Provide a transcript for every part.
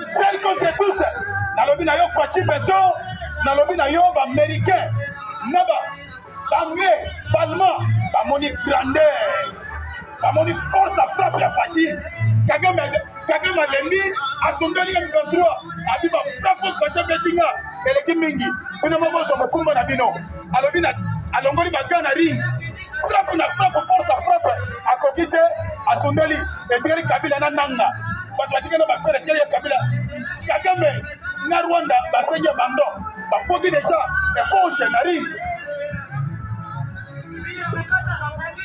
Seul contre tous, nalobi na yo Fatshi Beton, nalobi na yo ba américain, na ba anglais, ba allemand, bamoni grandeur, bamoni force à frappe ya Fatshi. Kagame Kagame alembi, asundoli M23, abi ba frappe oyo Fatshi abeti nga eleki mingi. Bino moko bozwa mokumba na bino. Alobi na alongoli ba gants na ring. Frappe na frappe, force à frappe, akoki te, asundoli, etikali Kabila na Nanga. Bato batikali na bafere, etikali ya Kabila. Kagame na Rwanda basengi abandon, bakoki deja éponge na ring.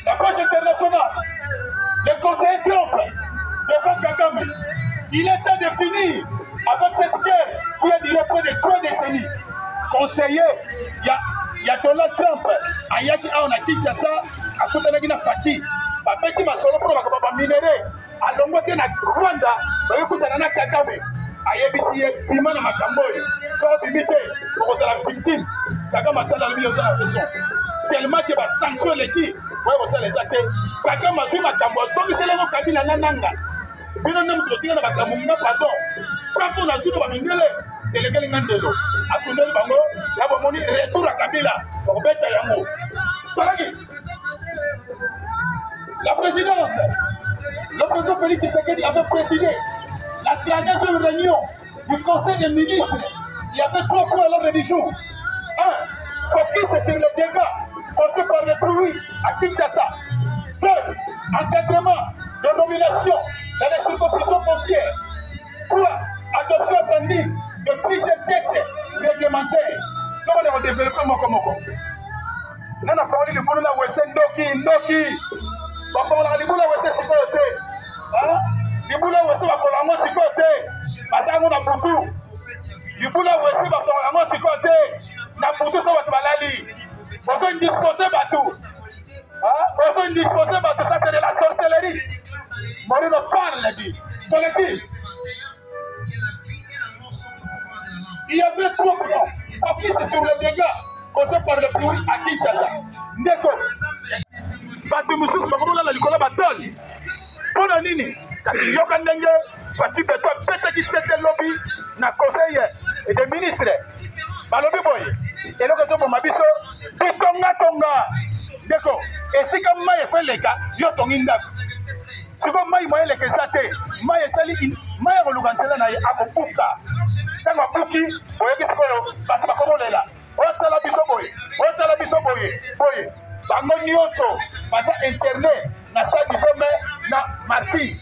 La presse internationale, le conseiller Trump devant Kagame, il est temps de finir avec cette guerre qui a duré près de 3 décennies. Conseiller, il y a Donald Trump, ayaki awa na Kinshasa, akutanaki na Fatshi, babeti masolo mpona makambo ya baminerais, alongwaki na Rwanda, bayokutana na Kagame, ayebisi ye bima na makambo oyo, soki obimi te okozala victime. Kagame atala, alobi oza na raison, tellement ke basanction eleki, oyo kosala eza te. Kagame azwi makambo, azongiseli yango Kabila na Nanga. Bino nde moto kotika na makambo nga, pardon, frappe oyo nazwi na bamindele elekeli nga ndelo. Asundeli bango ya bomoni retour ya Kabila, bakobeta yango tolaki. La présidence, le président Félix Tshisekedi avait présidé la 39e réunion du Conseil des ministres. Il y avait trois points à l'ordre du jour. Un, focus sur les dégâts causés par les pluies à Kinshasa. Deux, encadrement de nomination dans les circonscriptions foncières. Trois, adoption attendue de plusieurs textes réglementaires. Comment on développe moko moko? Nga nafongoli libulu na WC. Ndoki, ndoki, bafongolaka libulu ya WC sikoyo te. Libulu ya WC bafongola yango sikoyo te, baza yango na butu. Libulu ya WC bafongola yango sikoyo te, na butu so bato balali. Bozo indispose bato, bozo indispose bato, ça c'est de la sorcellerie. Morino parle dit Soleti. Il y avait trois points. Focus sur les dégâts causés par les pluies à Kinshasa. Ndeko, bato mosusu bakomolala likolo batole mpo na nini? Kasi yoka ndenge Fatshi Beto abetaki sete lobi na conseil des ministres. Balobi boye, eloko ezoboma biso bitongatonga. Ndeko, esika mai efo eleka, yo otongi ndako. Sikoyo mai moye eleka eza te, mai esali mai akoluka nzela na ye, akobuka. Ntango abuki, boyebi sikoyo bato bakomolela: osala biso boye, osala biso boye boye. Bango nyonso baza interne na stade du mai na Martyr,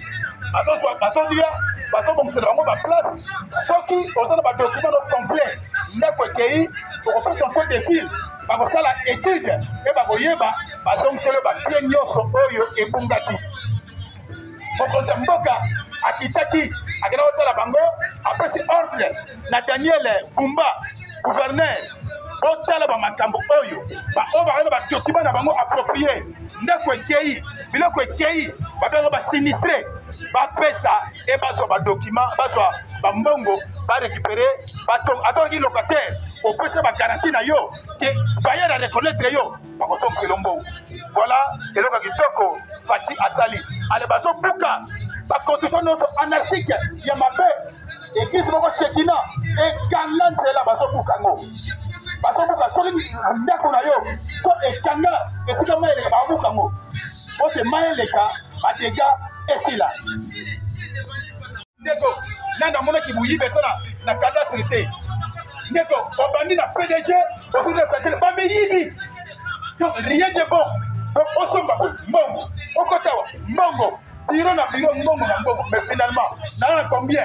bazozwa, bazolia, bazobongisela bango baplace. Soki oza na badocument no complet, ndako ekei, okopesa point de ville, bakosala étude e bakoyeba, bazongiselo babiens nyonso oyo ebungaki. Mokonzi ya mboka akitaki, akenda kotala bango, apesi ordre na Daniel Bumba, gouverneur: botala bamakambo oyo, baoyo bazali na badocument na bango approprié, ndako ekei, biloko ekei, babengo basinistrés, bapesa e bazwa badocument, bazwa bambongo, barécupérer. Atongaki locataire, opesa bagarantie na yo ke bailleur areconnaître yo, bakozongisela mbongo. Voilà eloko ya kitoko Fatshi asali. Ale, bazobuka baconstruction nyonso anarchique ya mabe. Église moko Shekina ekanga nzela, bazobuka yango, bazobuka. Soki ndako na yo to ekanga esika mai eleka, bakobuka yango po te mai eleka, badégâts esila. Ndeko, nani amonaki moyibi eza na cadastre te? Ndeko, obandi na PDG, osuki na satele, bamiyibi. Donc rien de bon. Donc osomba boye mbongo, okotawa mbongo, biro na biro, mbongo na mbongo, mais finalement naa na combien?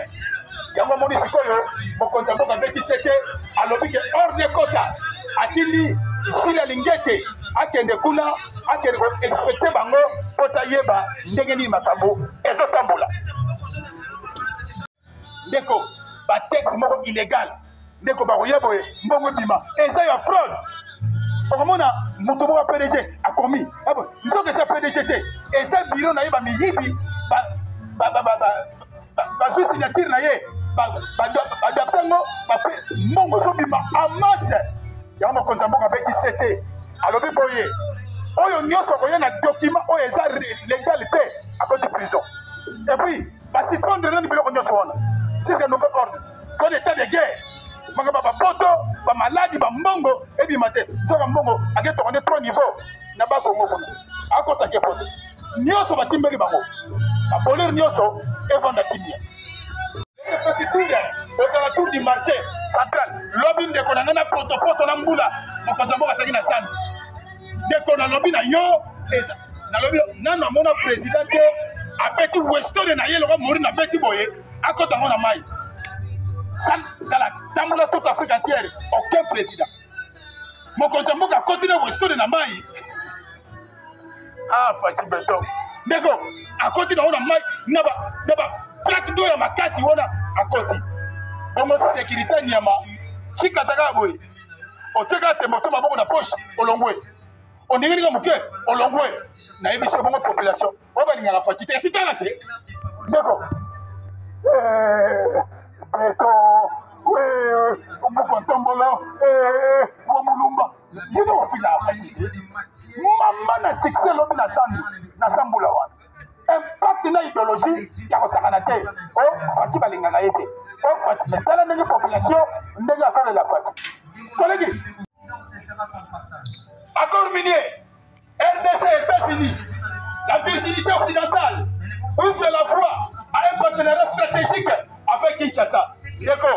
Yango amoni sikoyo mokonzi ya mboka abeti sete, alobi ke ordre ekota, atindi Jules Alingete akende kuna, akende koinspecter bango mpo tayeba ndenge nini makambo ezotambola. Ndeko, batexte moko illégal, ndeko, bakoya boye, mbongo ebima, eza ya fraude. Okomona moto moko ya PDG akomi, nzoka eza PDG te, eza biro na ye. Bamiyibi bazwi signature na ye, baadapter yango, mbongo ezobima en masse. Yango mokonzi ya mboka abeti sete, alobi boye: oyo nyonso akoya na document oyo eza légal te, akoti prison. Et puis basuspendre nani biloko nyonso wana. Jusqu'à nouvel ordre, to état de guerre, makambo ya bapoto, bamaladi, bambongo ebima te. Soka mbongo ake tonga nde trois niveau na bakongo kuna, akotaki poto nyonso, batimbeli bango babolere nyonso, evanda kimia. Infrastructure ozala tour du marché central lobi, ndeko na ngai, na potopoto na mbula, mokonzi ya mboka azalaki na zando. Ndeko, nalobi na yo, nalobi nanu amona président te abeti westone na ye loko mori nabeti boye, akota yango na mai. Tala, tambola toute Afrique entière, aucun président, mokonzi ya mboka akoti na westone na mai. Ah, Fatshi Béton, ndeko, akoti na ngo na mai na ba plaque d'eau ya makasi wana, akoti bongo sécurité nyama chikataka boye, otieka tembo to maboko na poche, olongwe, oningininga moke, olongwe. Nayebi so bongo population oyo balingaka Fatshi te, kasi tala te, ndeko beto mbuko ntombolo wa mulumba, bino bafingaka Fatshi te. Mama na succès lobi na zandu na zambula wana, impact na idéologie ya kosakana te. O Fatshi balingaka ye te, o Fatshi, mais tala ndenge population ndenge akolela Fatshi. Kolegi accord minier RDC États-Unis, la Virginité occidentale ouvre la voie à un partenariat stratégique avec Kinshasa. Ndeko,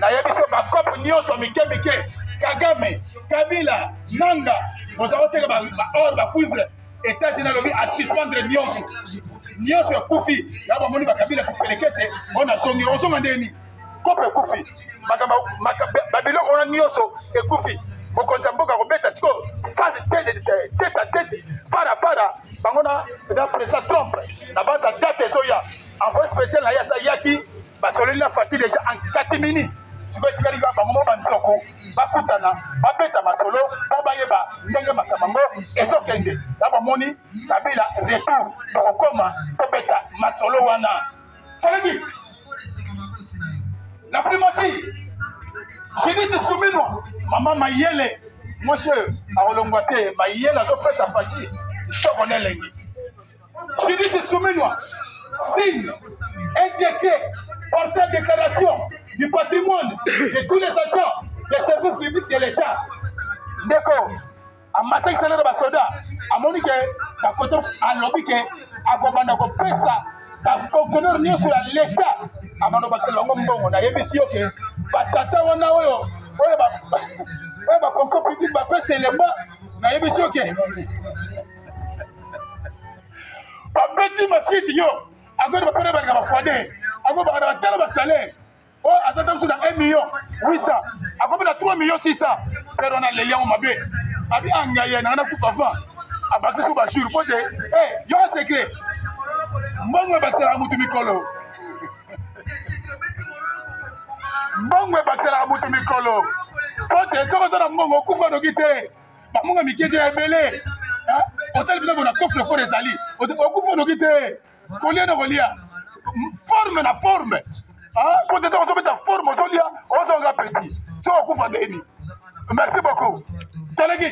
nayebi so bakope nyonso mike mike, Kagame, Kabila, Nanga, boza koteka baor, bacuivre. États-Unis alobi asuspendre nyonso, nyonso ekufi. Ya bamoni bakabila kopelekese oyo nazongi, ozonga ndeni kope ekufi, babiloko wana nyonso ekufi. Mokonzi ya mboka akobeta sikoyo phase tête à tête, fara fara, bango na président Trump na banza. Date ezoya, envoyé spécial na ye asayaki, basololi na Fatshi déjà en catimini. Sikoyo etikali kaka bango mo banzoko bakutana, babeta masolo mpo bayeba ndenge makambo yango ezokende. Na bamoni Kabila retour, tokokoma tobeta masolo wana. Kolegi la primature, Judith Suminwa, mama mayele, mwasi oyo akolongwa te, mayele azopesa Fatshi soko na elengi. Judith Suminwa signe un décret portant déclaration du patrimoine de tous les agents des services publics de l'État. Ndeko, amataki salaire ya basoda, amoni ke bakote, alobi ke akobanda kopesa bafonctionnaire nyonso ya leta, abanda kobakisela bango mbongo. Nayebisi yo ke batata wana oyo bafonction publique bafeste elemba, nayebisi yo ke babeti mashiti yo akoti bapene balinga bafwade, akobaka na batala basalaire oyo aza ta biso na 1 million 800, akomi na 3 million 600. Pero wana aleli yango mabe, abi angai ye nanga nakufa avant abakisi so bajour po te yoka secret, mbongo ebakiselaka motu mikolo, mbongo ebakiselaka motu mikolo, po te soki oza na mbongo okufa noki te. Bamonga mike te ya ebele, otali mpenza bona coffre fort ezali, okufa noki te. Kolia na kolia, forme na forme, po te ntango ozobeta forme, ozolia, ozonga petit, soki okufa ndeni. Merci beaucoup. Toleki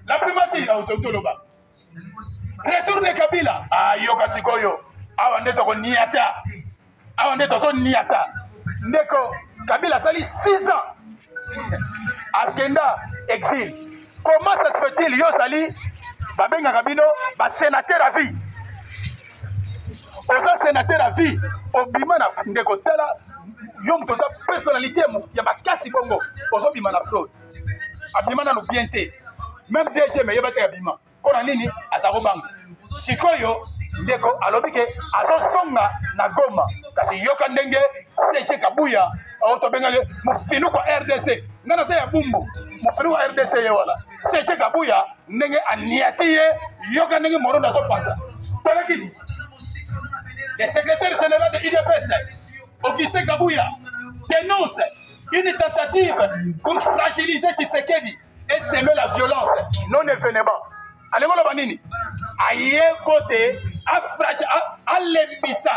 la primature, toloba retour de Kabila. Ayoka sikoyo awa nde tokoniata, awa nde tozoniata. Ndeko, Kabila asali 6 ans akenda exil. Comment ça se fait-il yo ozali, babengaka bino basénateur à vie, oza sénateur à vie, obima na, ndeko, tala yo moto oza personnalité ya makasi bongo, ozobima na fraude? Abima nano bien te, même DGM eyeba te abima mpo na nini, aza kobanga. Sikoyo ndeko alobi ke azozonga na Goma, kasi yoka ndenge SG Kabuya oyo tobengaki mofinuko RDC, ngai naza ya Bumbu, mofinuko RDC ye wana SG Kabuya, ndenge aniati ye, yoka ndenge morondo azopata. Toleki le secrétaire général de UDPS Augustin Kabuya dénonce une tentative pour fragiliser Tshisekedi et semer la violence. Non événement. Alingi oloba nini? Aye po te alembisa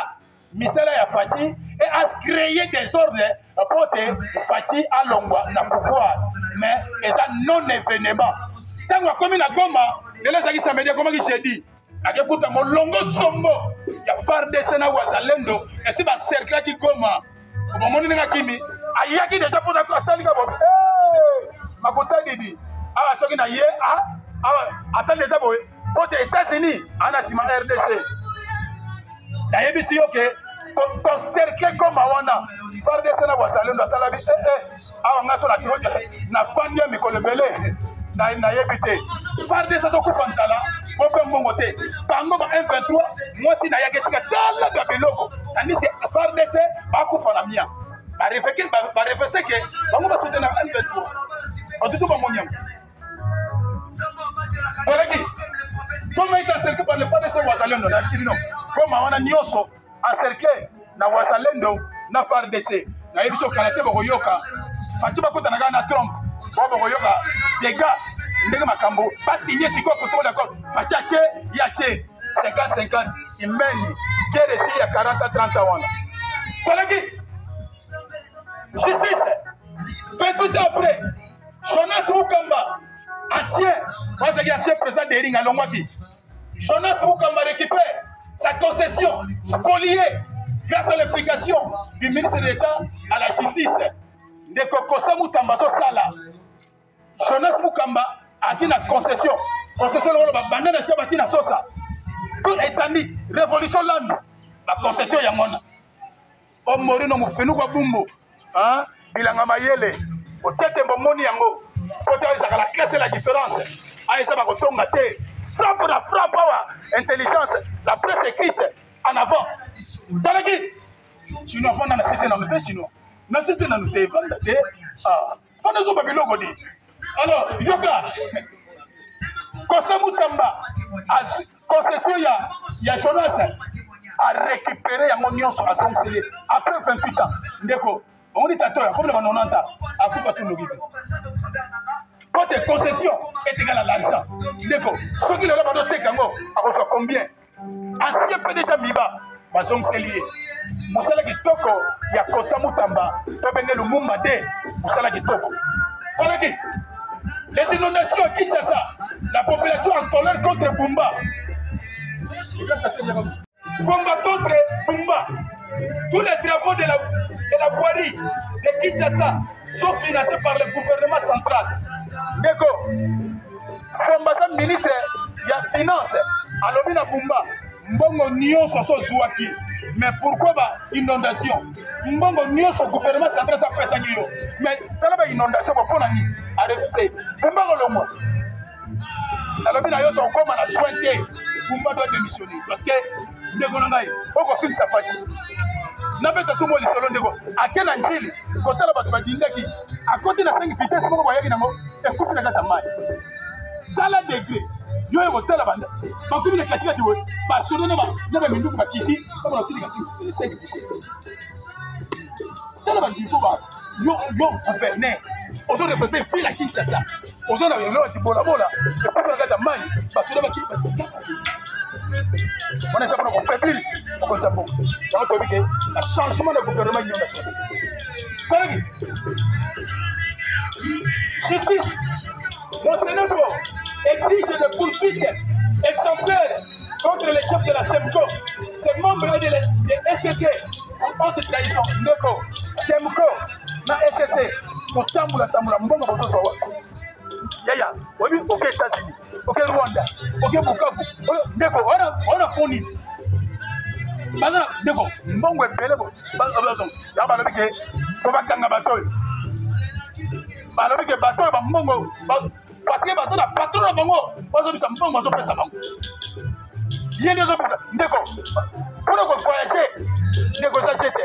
misala ya Fatshi et acréer désordre po te Fatshi alongwa na pouvoir, mais eza non événement. Ntango akomi na Goma lelo, ezalaki samedi, akomaki jeudi. Akekuta molongo sombo ya FARDC na Wazalendo esi bacerclaki Goma. Bomoni ndenge akimi, ayaki deja mpo atali kaka boye makuta didi awa soki na ye awa atali deja boye mpo te États-Unis ana nsima RDC. Nayebisi yo ke kocercle Goma wana FARDC na Wazalendo atalabi eh, eh, awa ngai so na tiro nafandi ya mikolo ebele nayebi te. FARDC azokufa nzala, bope mbongo te, bango ba M23 mwasi na yaki etika tala ba biloko, tandis que FARDC bakufa na mia barefese ke bango basute na M23 batutu bamoni yango. Toleki comme est encerclé par le FARDC Wazalendo na bino Goma wana nyonso encerclé na Wazalendo na FARDC. Nayebi so kala te bokoyoka Fatshi bakutana kaka na Trump, bo bokoyoka dega ndenge makambo basinye sikoyo protocole d'accord. Fatshi atie ye atie 50-50 imeni guerre esi ya 40-30 wana. Toleki justice 28 ans après Jonas Mukamba, ancien bazalaki ancien président Dering alongwaki. Jonas Mukamba récupère sa concession spoliée grâce à l'implication du ministre de l'État à la justice. Ndeko Kosa Mutamba azosala. Jonas Mukamba aki na concession. Concession lokola babanda na shaba na sosa. Tout etandi révolution lando. Ba concession yango wana. Omorino mufenuka bumbu. Hein? Bilanga mayele. Otete bomoni yango. Pote ezaka la classe la différence. Ah eza bakotonga te. Frappe na frappe awa. Intelligence, la presse écrite en avant. Talaki. Chinois fanda na sese nanu te chinois. Na sese nanu te vanda te. Ah, fanda zoba biloko di. Alors, yoka. Kosa Mutamba concession ya Jonas a récupéré yango nyonso azongiseli après 28 ans. Ndeko omoni tata oyo akomi na ba 90 ans akufa so noki te po te concession etikala l'argent. Ndeko soki lelo bazoteka yango akozwa combien? Ancien PDG Miba bazongiseli ye mosala kitoko ya Kosa Mutamba tobenge Lumumba de mosala kitoko. Koleki les inondations à Kinshasa, la population en colère contre Bumba. Bumba contre Bumba. Tous les travaux de la voirie de Kinshasa sont financés par le gouvernement central. Ndeko, Bumba aza ministre ya finance, alobi na Bumba mbongo nyonso so ozwaki, mais pourquoi ba inondation? Mbongo nyonso gouvernement central apesaki yo, mais tala ba inondation bo mpona nini? Arefuse Bumba kolongwa. Nalobi na yo tokóma na juin te, Bumba doit démissionner parce que ndeko na ngai okofilisa Fatshi nabeta so mwa lisolo. Ndeko ake na Njili kotala bato badindaki, akoti na 5 vitesse moko bayaki nango ekufi na kati ya mai. Tala degré yo oyo kotala banda bakomi na katikati boye, basoda na baminduku bakiti bamona kotilika 5 vitesse. Tala baniveau ba yo yo gouverneur ozo représente ville ya Kinshasa, ozo na eloko ya kibolabola ekufi na kati ya mai, basoda bakiti. Wana eza mpona kofaiblir mokonzi ya mboka. Yango toyebi ke na changement de gouvernement union nationale. Talaki justice, Monsenegro exige des poursuites exemplaires contre les chefs de la SEMCO, ses membres de la SCC pour haute trahison. Ndeko, SEMCO na SCC kotambola tambola mbongo bozozwa wapi? Yaya, oyebi oke États-Unis, oke Rwanda, oke Bukavu, ndeko wana foni baza na ndeko mbongo ebele. Yango balobi ke po bakanga bato oyo, balobi ke bato oyo bambongo parce que baza na patron na bango, bazobisa mbongo, azopesa bango, ye nde azobisa. Ndeko, mpona kovoyage, ndeko, eza jete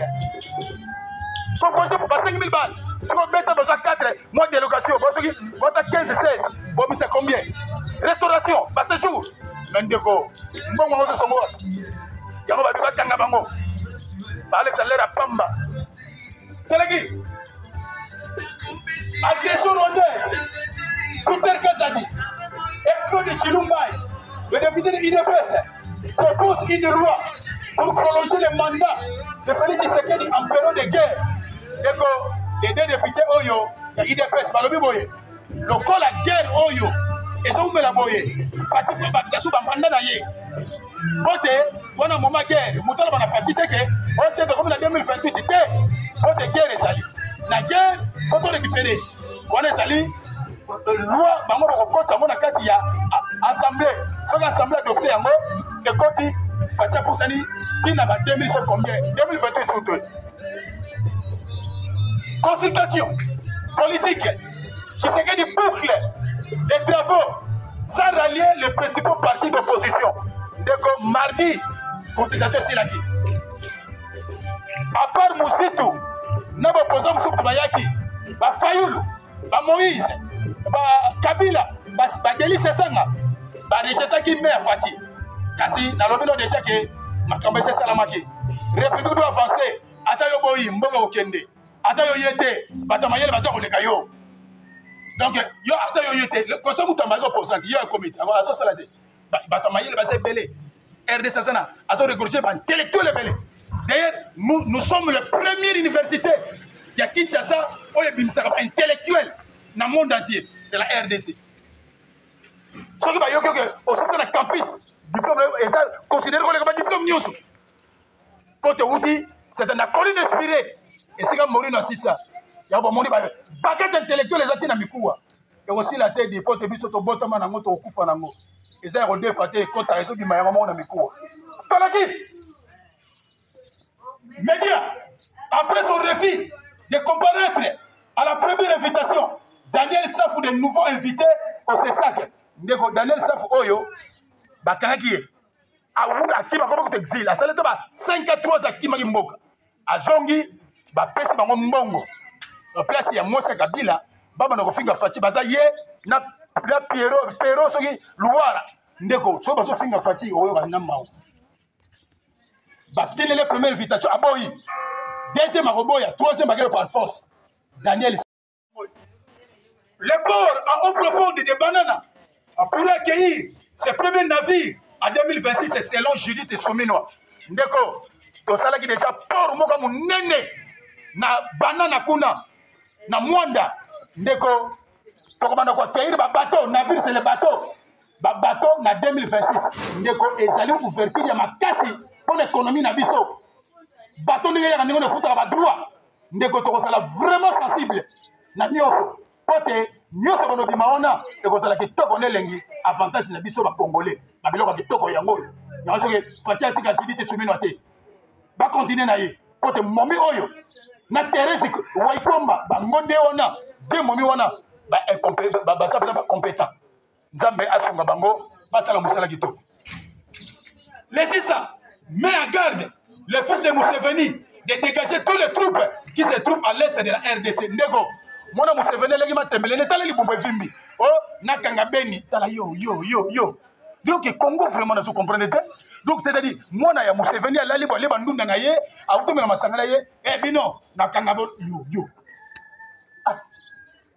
kovoyage ba 5000 balles, soki obeta bazwa 4 mois de location, soki bota 15 16, bomisa combien? Restauration, baséjour na ndeko, mbongo yango ozosongo wapi? Yango babi bakanga bango, baalekisa lere ya pamba. Teleki agression rwandaise, Peter Kazadi et Claude Tshilumbayi, le député de UDPS, propose une loi pour prolonger le mandat de Félix Tshisekedi en période de guerre. Ndeko, les deux députés oyo ya UDPS balobi boye, lokola guerre oyo ezowumela boye, Fatshi faut bakisa so bamanda na ye. Mpo te wana moma guerre, moto aloba na Fatshi te ke oyo te tokomi na 2028 te, mpo te guerre ezali. Na guerre faut to récupérer. Wana ezali loi bango bakokotisa yango na kati ya assemblée. Soki assemblée adopte yango ekoti, Fatshi apusani ntina ba 2000 so combien 2028 surtout. Consultation politique. Tshisekedi boucle les travaux sans rallier les principaux partis d'opposition. Ndeko mardi, consultation esilaki. À part Musitu, na baopposant mosusu bayaki, ba Fayulu, ba Moïse, ba Kabila, ba, ba Delly Sesanga, ba rejetaki maire Fatshi. Kasi nalobi no déjà ke makambo esi esalamaki. République doit avancer. Ata yo boyi mboka kokende. Ata yo ye te, bato ya mayele baza koleka yo. Donc yo ata yo ye te, koso moto amaki opposant, yo akomi te, azosala te. Bato ya mayele baza ebele. RDC aza na azo regorger ba intellectuel ebele. D'ailleurs, nous, nous sommes la première université ya Kinshasa oyo ebimisaka ba intellectuel na monde entier. C'est la RDC. Soki bayoki oke osasa na campus, diplôme eza considéré koleka ba diplôme nyonso. Po towuti c'est na colline inspirée esika Morino asisa. Ya bomoni ba bagage intellectuel eza tina mikuwa. Ekosila te di po te biso tobotama nango tokokufa nango. Eza ya kodefa te, ekotaka ezobima yango moko na mikuwa. Tolaki Média, après son refus de comparaître à la première invitation, Daniel Safou de nouveau invité au CESAC. Ndeko Daniel Safou oyo bakangaki ye. Awuka akima akoma kutu exil, asali te ba 5 à 3 akimaki mboka. Azongi bapesi bango mbongo. Na place ya mwasi ya Kabila babanda kofinga Fatshi, baza ye na na Pierrot, Pierrot soki Luwara. Ndeko soki bazofinga Fatshi oyoka na mawa. Batelele première invitation aboyi, deuxième akoboya, troisième bakele par force. Daniel le port à eau profonde de Banana pour accueillir ses premiers navires en 2026 selon Judith Suminwa. Ndeko tosalaki déjà port moko monene na Banana kuna na Mwanda. Ndeko tokobanda koaccueillir ba bateau, navire c'est le bateau, ba bateau na 2026. Ndeko ezali ouverture ya makasi mpo na économie na biso. Bateau ndenge eyaka ndenge efutaka ba droit. Ndeko tokozala vraiment sensible na nyonso mpo te nyonso bonobima wana ekozala kitoko na elengi, avantage na biso ba Congolais ba biloko ya kitoko yango oyo. Yango soki Fatshi atika Judith Suminwa te, ba continuer na ye mpo te momi oyo na Therese Waikomba bango nde wana de momi wana baza mpenza ba compétent. Nzambe asunga bango basala mosala kitoko. Laissez ça, met en garde les fils de Museveni de dégager toutes les troupes qui se trouvent à l'est de la RDC. Ndeko, mwana Museveni eleki matembele, ne tala libumba evimbi. Oh, nakanga Beni, tala yo, yo, yo, yo. Donc Congo vraiment nazo comprendre te. Donc c'est-à-dire mwana ya Museveni alali bo aleba ndunda na ye, automela masanga na ye, eh bino nakanga bo yo yo. Ah,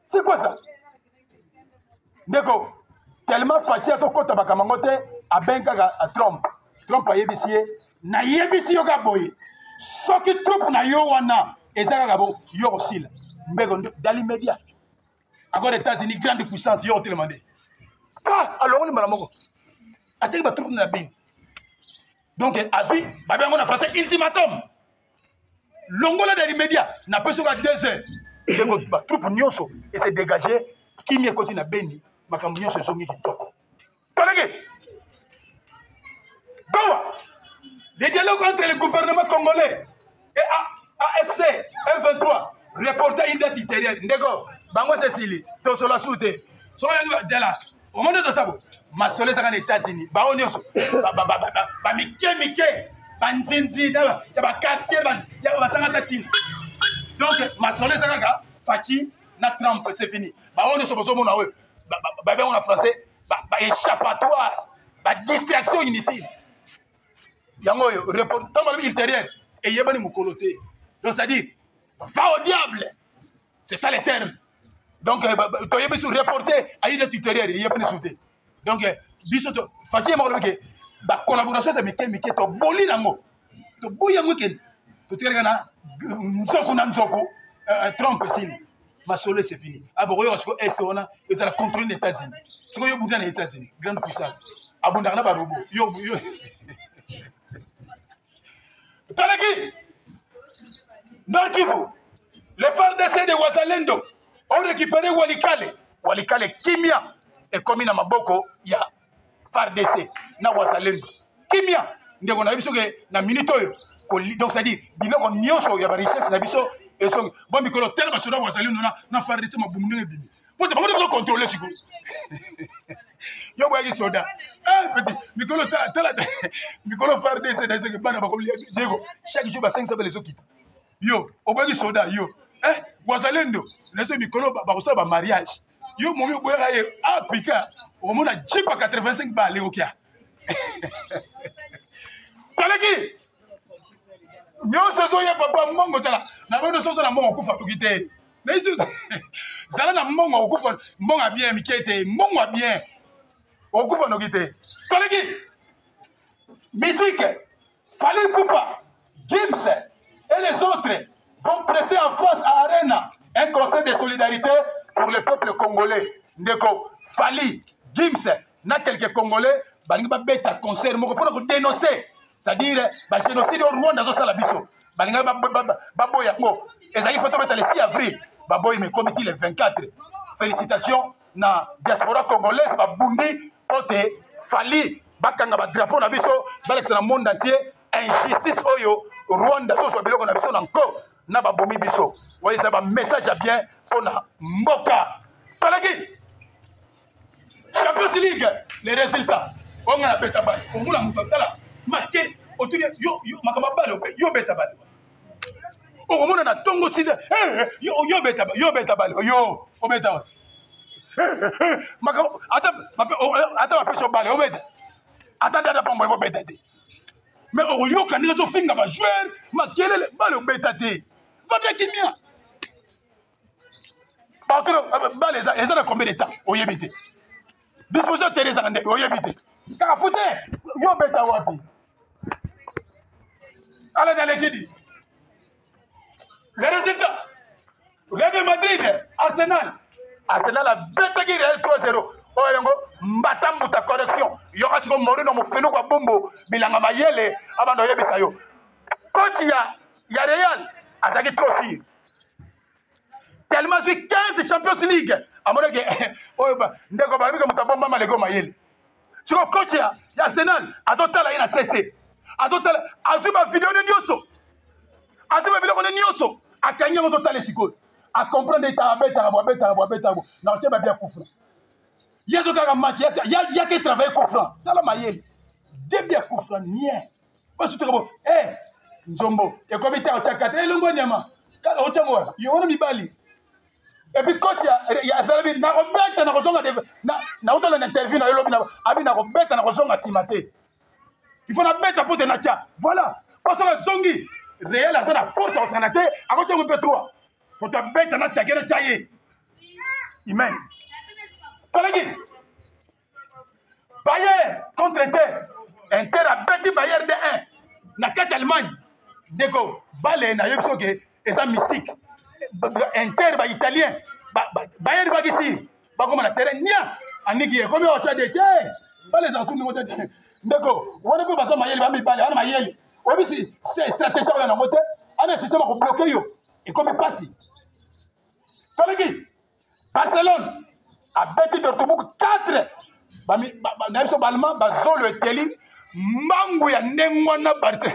c'est quoi ça? Ndeko, tellement Fatshi azokota makambo yango te, abengi kaka Trump. Trump ayebisi ye, nayebisi yo kaka boye, soki troupe na yo wana eza kaka bo, yo kosila. Mbeko dali media. Encore États-Unis, grande puissance, yo kotelema nde. Pa, alongoli mbala moko. Atiaki ba troupe na Beni. Donc azwi, babengi yango na français ultimatum. Longola dali media, napesi yo kaka 2 heures. Ndeko, ba troupe nyonso e se dégager, kimia ekoti na Beni, makambo nyonso ezongi kitoko. Toleki. Goa, le dialogue entre le gouvernement congolais et AFC M23 reporté une date ultérieure. Ndeko, bango sesili, tosola su te. Soki oyoki dela, omoni tosabo, masolo ezaka na États-Unis, bango nyonso, ba mike mike, ba nzinzi ya ba quartier, ya basanga ta tina. Donc masolo ezaka kaka Fatshi na Trump, c'est fini. Bango nyonso bozomona oyo, ba bengo na français, ba échappatoire, ba distraction inutile. Yango oyo, report, ntango balobi ultérieur, eyebani mokolo te. Donc c'est-à-dire, va au diable. C'est ça le terme. Donc, toyebi sur reporter à une ultérieure, eyebani su te. Donc, biso to Fatshi ye moko alobi ke ba collaboration eza mike mike, toboli nango, toboyi yango ekende, totikali kaka na nzoko na nzoko. Trump esili masolo, c'est fini. Ah, bokoyoka sikoyo est wana ezala contrôle na États-Unis. Sikoyo yo bunda na États-Unis, grande puissance, abundaka na barobo yo yo. Talaki Nord Kivu, le FARDC de Wazalendo ont récupéré Walikale. Walikale kimia ekomi na maboko ya FARDC na Wazalendo. Kimia ndeko na biso ke na minute oyo donc c'est à dire biloko nyonso ya ba richesse na biso esongi bon mikolo tala basoda Wazalendo na na FARDC mabumu ndenge ebimi po te bango nde bazo contrôler sikoyo yo boyaki soda eh, petit mikolo tala mikolo fardc na soki bana bakolia diego chaque jour basangisa bale ezokita yo oboyaki soda yo eh, wazalendo na soki mikolo bakosala bamariage yo momi oboyaka ye apika ah, okomona jipa 85 bale okia talaki nyonso ezoya papa mbongo tala na bino soso na mbongo okufa toki te zala na mbongo okokufa mbongo ya bien mike te mbongo ya bien okokufa noki te toleki musique Fally Ipupa Gims et les autres vont presser en France à Arena un concert de solidarité pour le peuple congolais ndeko Fally Gims na quelques congolais balingi babeta concert moko mpona kodénoncer c'est-à-dire bagénocide oyo Rwanda azosala biso balingaki baboya yango ezalaki foto beta le 6 avril baboyi mais ekomi ti le 24 félicitation na diaspora congolaise babundi mpo te fali bakanga badrapeau na biso balakisa na monde entier injustice oyo rwanda azozwa biloko na biso na nko na babomi biso oyo eza bamessage ya bien mpo na mboka talaki Champions League, les résultats. On a beta balle. On a moto tala. Make otuni yo yo makama balle yo beta balle. Okomona na tongo 6 eh, eh yo yo beta yo beta balle yo obeta. Eh, eh, makama ata ata bapesa balle obeta. Ata dada pambo obeta te. Mais okoyoka ndenge tofinga ba joueur makelele balle obeta te. Vanda kimia. bato bale eza na combien de temps oyebi te disposition tere ezaka ndenge oyebi te kaka fute yo obeta wapi ala na lekidi le résultat Real de Madrid Arsenal Arsenal abetaki Real 3-0 oyo yango mbata mbuta correction yoka siko Mourinho mofenuku ya bumbu bilanga mayele abanda oyebisa yo coach ya ya Real azalaki trop sûr tellement azwi 15 champions league amonaki oyo ndeko balobi ke moto abombama leko mayele siko coach ya arsenal azotala ye na cc azotala azwi bavideo ne nyonso azwi babiloko ne nyonso akangi yango azotala sikoyo acomprendre ete abetaka bo abetaka bo abetaka bo na otie babi ya kufra ye azotalaka match yake travaille kufra tala mayele debi ya kufra nie basutaka bo e nzombo ekomi te otyaka te elongo nyama kaka otyango wana yo wana mibali epuis coach ya azalabi nakobeta nakozonga naotala na interview na yo lobi abi nakobeta nakozonga nsima te il faut nabeta mpo te natya voilà mpo soki azongi réel aza na force akosangana te akotyango mpe 3 faut abeta natake natya ye amen koleki Bayern contre Inter. Inter abeti Bayern de 1 na kati Allemagne. Ndeko, bale na yebi soki eza mystique. Inter ba italien, ba, ba, Bayern bakisi bakoma na terrain nia aniki ekomi otya de te bale ezala sumi te ndeko wana mpe baza mayele bamibale wana mayele oyebisi stratégie oyo nango te ana système akobloke yo ekomi mpasi toleki Barcelone abeti Dortmund 4 na biso balma bazolo eteli mbangu ya ndenge wana Barça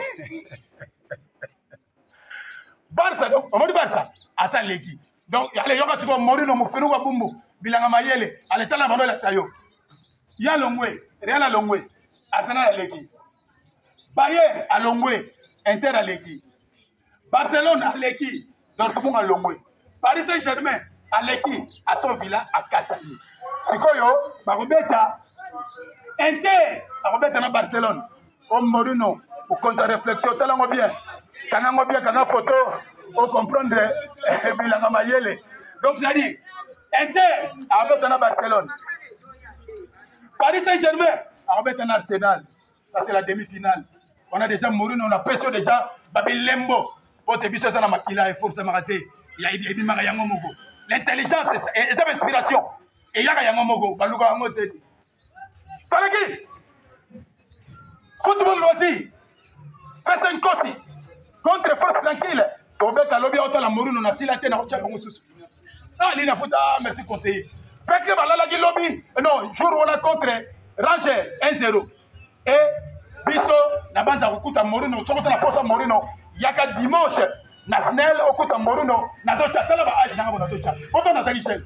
Barça donc omoni Barça asa leki donc ale yoka sikoyo Mourinho mofinuku ya bumbu bilanga mayele ale tala bando elakisa yo ya longwe Real alongwe Arsenal aleki Bayern alongwe Inter aleki Barcelone aleki Dortmund alongwe Paris Saint-Germain aleki Aston Villa akatani sikoyo bakobeta Inter akobeta na Barcelone o Mourinho okonza réflexion tala yango bien kanga yango bien kanga photo ocomprendre eh, bilanga mayele donc c'est-à-dire Inter akobeta na Barcelone Paris Saint-Germain akobeta na Arsenal ça c'est la demi-finale on a déjà Mourinho on a pesi déjà babilembo po te biso eza na makila eforcemaka te ebimaka yango moko l'intelligence eza bainspiration eyaka yango moko baluka yango te toleki football loisir fese nkosi Contre Force Tranquille, tobeta lobi otala Mourinho na sila te na otya bango susu. Ah, Lina Futa, ah, merci conseiller. Fait que balalaki lobi, non, jour wana contre Ranger 1-0. Et biso na banza kokuta Mourinho, soki na posa Mourinho, yaka dimanche na Snell okuta Mourinho, nazotya tala ba age nanga bo nazotya. Poto nazali jeune.